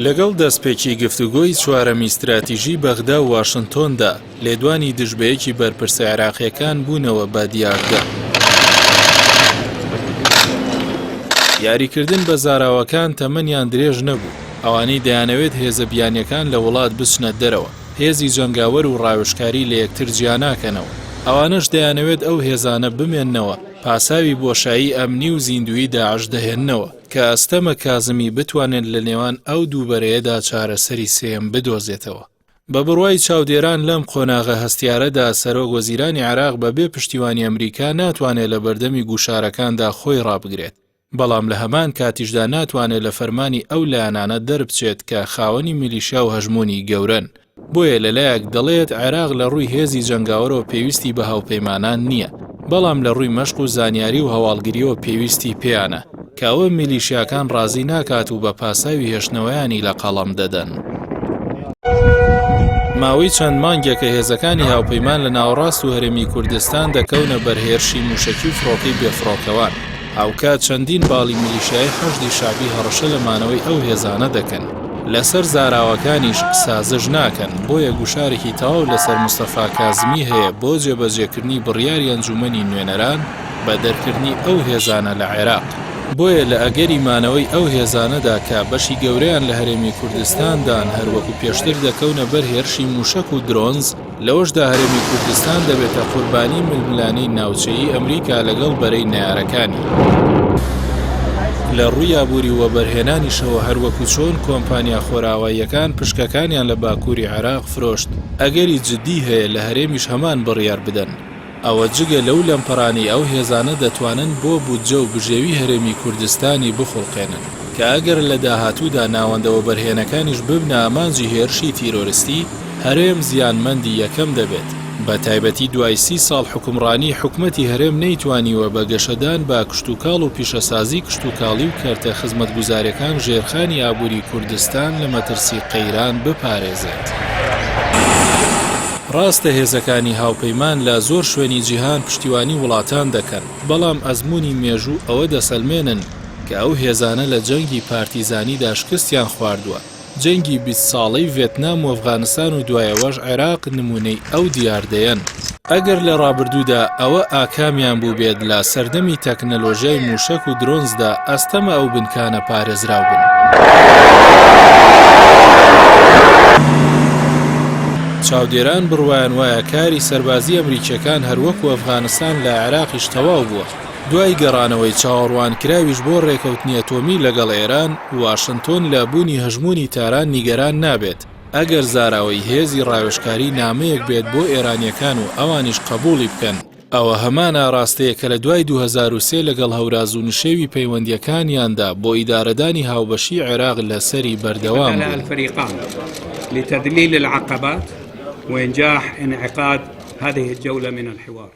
لەگەڵ دەستپێکی گفتوگۆی چوارەمی ستراتیژی بەغدا و واشنتۆندا، لێدوانی دژبەیەکی بەرپرسە عێراقییەکان بوونەوە بە دیاردە. یاریکردن بە زاراوەکان تەمەنیان درێژ نەبوو، ئەوانەی دەیانەوێت هێزە بیانییەکان لە وڵات بچنە دەرەوە، هێزی جەنگاوەر و ڕاوێژکاری لە یەکتر جیاناکەنەوە، ئەوانەش دەیانەوێت ئەو هێزانە بمێننەوە، پاساوی بۆشایی ئەمنی و زیندوویی داعش دەهێننەوە، کە ئەستەمە کازمی بتوانێت لە نێوان ئەو دوو بەرەیەدا چارەسەری سێیەم بدۆزێتەوە. بە بڕوای چاودێران لەم قۆناغە هەستیارەدا سەرۆک وەزیرانی عێراق بە بێ پشتیوانی ئەمریکا ناتوانێت لە بەردەمی گوشارەکاندا خۆی ڕابگرێت، بەڵام لە هەمان کاتیشدا ناتوانێت لە فەرمانی ئەو لایەنانە دەربچێت کە خاوەنی میلیشیا و هەژموونی گەورەن. بۆیە لەلایەک دەڵێت عێراق لە ڕووی هێزی جەنگاوەرەوە پێویستی بە هاوپەیمانان نییە، بەڵام لە ڕووی مەشق و زانیاری و هەواڵگرییەوە پێویستی پێیانە، کە ئەوە میلیشیاکان ڕازی ناکات و بە پاساوی هێشتنەوەیانی لە قەڵەم دەدەن. ماوەی چەند مانگێکە هێزەکانی هاوپەیمان لە ناوەڕاست و هەرێمی کوردستان دەکەونە بەر هێرشی مووشەکی و فڕۆکەی بێفڕۆکەوان. هاوکات چەندین باڵی میلیشیایی حەشدی شەعبی هەڕەشە لە مانەوەی ئەو هێزانە دەکەن، لەسەر زاراوەکانیش سازش ناکەن، بۆیە گوشارێکی تەواو لەسەر مستەفا کازمی هەیە بۆ جێبەجێکردنی بڕیاری ئەنجوومەنی نوێنەران بە دەرکردنی ئەو هێزانە لە عێراق. بۆیە لە ئەگەری مانەوەی ئەو هێزانەدا کە بەشی گەورەیان لە هەرێمی کوردستاندان هەروەکو پێشتر دەکەونە بەر هێرشی مووشەک و درۆنز، لەوەشدا هەرێمی کوردستان دەبێتە قوربانی ململانێی ناوچەیی ئەمریکا لەگەڵ بەرەی نەیارەکانی. لە ڕووی ئابووری و وەبەرهێنانیشەوە هەروەکو چۆن کۆمپانیا خۆرئاواییەکان پشکەکانیان لە باکووری عێراق فرۆشت، ئەگەری جددی هەیە لە هەرێمیش هەمان بڕیار بدەن. ئەوە جگە لەو لەمپەرانەی ئەو هێزانە دەتوانن بۆ بودجە و بژێوی هەرێمی کوردستانی بخوڵقێنن، کە ئەگەر لە داهاتوودا ناوەندە وەبەرهێنەکانیش ببنە ئامانجی هێرشی تیرۆرستی، هەرێم زیانمەندی یەکەم دەبێت، بە تایبەتی دوای سی ساڵ حوکمڕانی حکومەتی هەرێم نەیتوانیوە بە گەشەدان بە کشتوکاڵ و پیشەسازی کشتوکاڵی و کەرتە خزمەتگوزاریەکان ژێرخانی ئابوری کوردستان لە مەترسی قەیران بپارێزێت. ڕاستە هێزەکانی هاوپەیمان لە زۆر شوێنی جیهان پشتیوانی وڵاتان دەکەن، بەڵام ئەزموونی مێژوو ئەوە دەسەلمێنن کە ئەو هێزانە لە جەنگی پارتیزانیدا شکستیان خواردووە، جەنگی 20 ساڵەی ڤێتنام و ئەفغانستان و دوایەوەش عێراق نموونەی ئەو دیاردەیەن. ئەگەر لە ڕابردوودا ئەوە ئاکامیان بووبێت لە سەردەمی تەکنەلۆژیای مووشەک و درۆنزدا ئەستەمە ئەو بنکانە پارێزراو بن. چاودێران بڕوایان وایە کاری سەربازی ئەمریکییەکان هەروەکو ئەفغانستان لە عێراقیش تەواو بووە. دوای گەڕانەوەی چاوەڕوانکراویش بۆ ڕێکەوتنی ئەتۆمی لەگەڵ ئێران، واشنتۆن لە بوونی هەژموونی تاران نیگەران نابێت، ئەگەر زاراوەی هێزی ڕاوێژکاری نامەیەک بێت بۆ ئێرانییەکان و ئەوانیش قەبووڵی بکەن، ئەوە هەمان ئاراستەیە کە لە دوای 2003 لەگەڵ هەوراز و نشێوی پەیوەندییەکانیاندا بۆ ئیدارەدانی هاوبەشیی عێراق لەسەری بەردەوام بوون. لتذليل العقبات وإنجاح انعقاد هذه الجولة من الحوار.